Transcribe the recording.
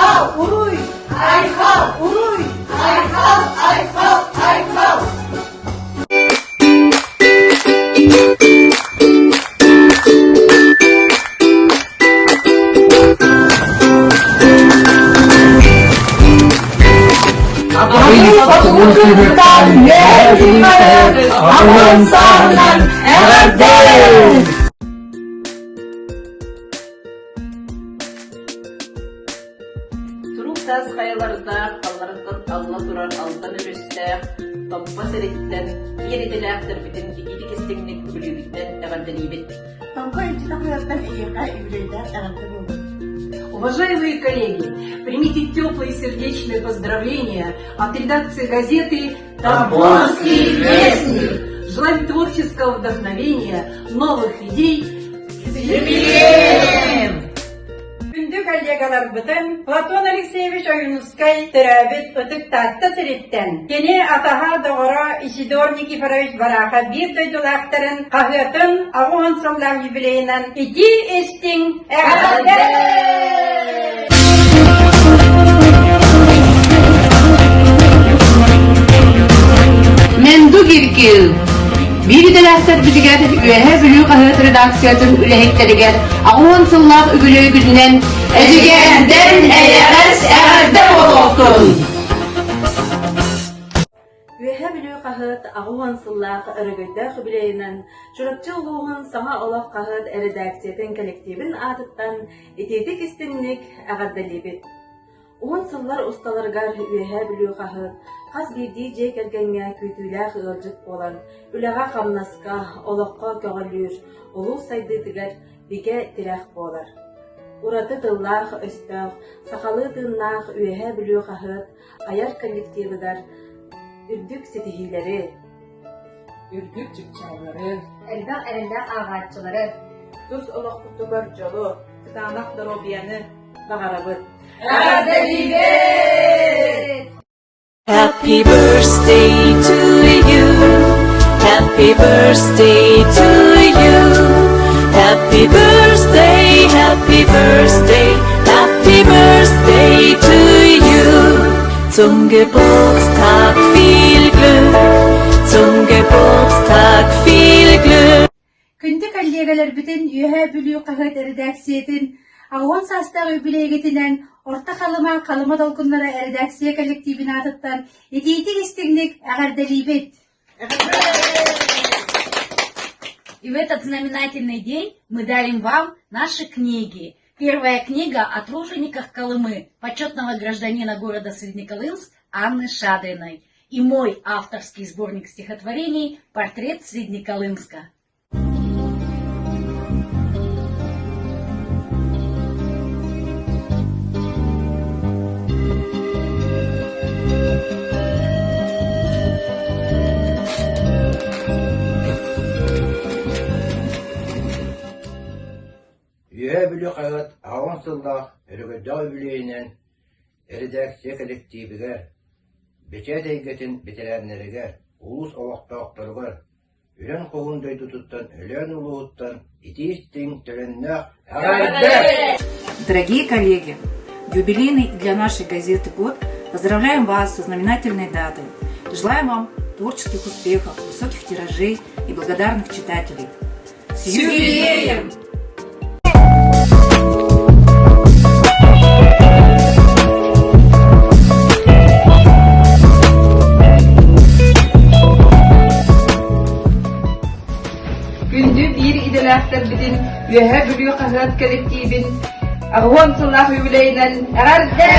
Айхал! Уруй! Айхал! Уруй! Айхал! Айхал! Айхал! Турук таас хайалардаах, аллараттан алла турар алтан өрүстээх, Томпо сириттэн киэр идэлээхтэрбитин итиитик истиҥник Бүлүүбүттэн эҕэрдэлиибит. Томпо илдьитэ хайаттан эйиэхэ үбүлүөйдээх эҕэрдэ буоллун. Уважаемые коллеги, примите теплые сердечные поздравления от редакции газеты «Тамбовский вестник». Желаем творческого вдохновения, новых идей. С юбилеем! Күндү коллегаларбытын Платон Алексеевич Ойуунускай төрөөбүт Ытык Таатта сириттэн, кини атаһа доҕоро Исидор Никифорович Барахов биир дойдулаахтарын хаһыатын 80 сыллаах юбилейынан итии-истиҥ эҕэрдэ! Менду Гиркил биир идэлээхтэрбитигэр Үөһээ Бүлүү хаһыат редакциятын үлэһиттэригэр 80 сыллаах үбүлүөйгүтүнэн Эдьигээндэн эйэҕэс эҕэрдэ буолуохтун! Үөһээ Бүлүү хаһыат 80 сыллаах өрөгөйдөөх үбүлүөйүнэн Чурапчы улууһун Саҥа олох хаһыат эрэдээксийэтин кэлэктиибин аатыттан итиитик истиҥник эҕэрдэлиибит! Уһун сыллар усталарыгар Үөһээ Бүлүү хаһыат хас биирдии дьиэ кэргэҥҥэ күүтүүлээх ыалдьыт буолан, үлэҕэ-хамнаска, олоххо көҕүлүүр, улуус сайдыытыгар бигэ тирэх буолар. Ураты тыллаах-өстөөх, сахалыы тыыннаах Үөһээ Бүлүү хаһыат айар коллективыгар үрдүк ситиһиилэри, үрдүк чыпчааллары, элбэх эрэллээх ааҕааччылары, тус олохпутугар дьолу, кытаанах доруобуйаны баҕарабыт. Happy birthday to you. Happy birthday to you. Happy birthday, happy birthday, happy birthday to you. Zum Geburtstag viel Glück, zum Geburtstag viel Glück. Күндү кэллиэгэлэрбитин Үөһээ Бүлүү хаһыат эрэдээксийэтин 80 саастаах үбүлүөйгүтүнэн Орто Халыма Халыма долгуннара эрэдээксийэ кэллэктиибин аатыттан итиитик-истиҥник эҕэрдэлиибит! И в этот знаменательный день мы дарим вам наши книги. Первая книга о тружениках Колымы, почетного гражданина города Среднеколымск Анны Шадриной и мой авторский сборник стихотворений «Портрет Среднеколымска». Үөһээ Бүлүү хаһыат 80 сыллаах өрөгөйдөөх үбүлүөйүнэн Эрэдээксийэ кэлэктиибигэр, бэчээт эйгэтин бэтэрээннэригэр, улуус олохтоохторугар Үрэн Хоһуун дойдутуттан Өлөөн улууһуттан итии-истиҥ, төлөннөөх эҕэрдэ! Дорогие коллеги, юбилейный для нашей газеты год поздравляем вас со знаменательной датой. Желаем вам творческих успехов, высоких тиражей и благодарных читателей. С юбилеем! Күндү биир идэлээхтэрбитин Үөһээ Бүлүү хаһыат кэлэктиибин 80 сыллаах юбилейынан эҕэрдэ!